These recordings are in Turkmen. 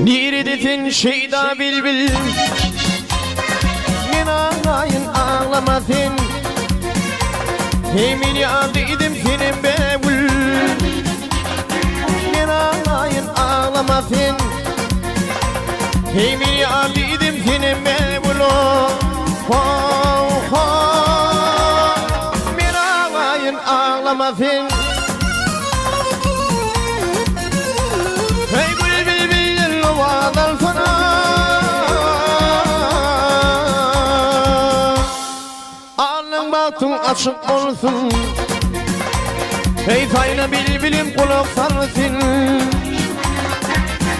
Nirede sen şeýda bilbil? Men aglaýyn aglama sen. Hey men ýar diýdim senem bägül. Men aglaýyn aglama sen. Hey men ýar diýdim senem bägül. Ho ho. Men aglaýyn aglama sen. Hey gül bilbil owaz alsana. Alnyň bagtyň açyk bolsun. Hey saýna bilbilim gulak sal sen.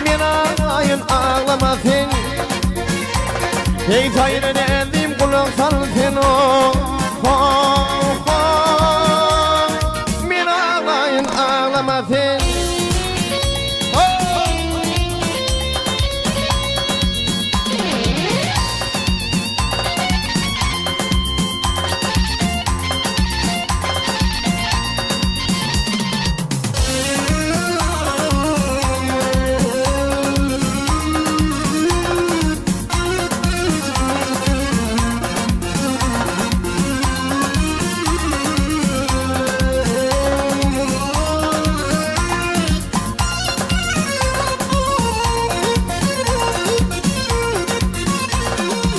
Men aglaýyn aglama sen. Hey saýna näzim gulak sal sen. Oh, oh, oh. Men aglaýyn aglama sen.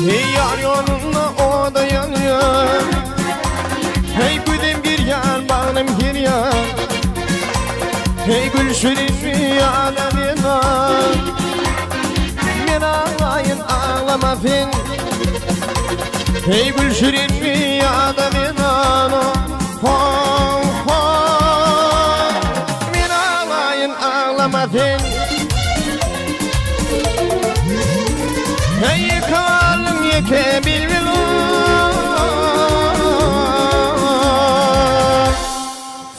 Hey yar yolunda o da yanıyor. Hey güdüm bir yan bağrım bir yan. Hey gül şirin yana bina. Men ağlayın ağlama sen. Hey gül şirin yana bina. Ho ho. Men ağlayın ağlama sen. Hey kalın yeke bilbil.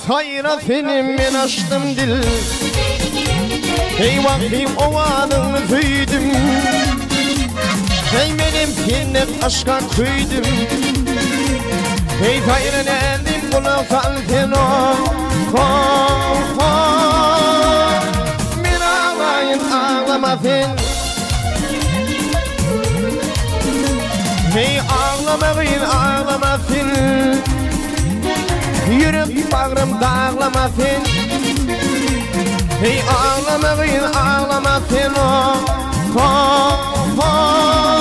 Sayra senin men açtım dil. Hey vaktim ovadını söydüm. Hey benim senin aşka köydüm. Hey sayra nendim kulak sal sen o. Ho ho. Men ağlayın ağlama sen. Hey ağlamayın ağlama sen. Yürek bağrım dağlama sen. Hey ağlamayın ağlama sen. Oh, oh, oh.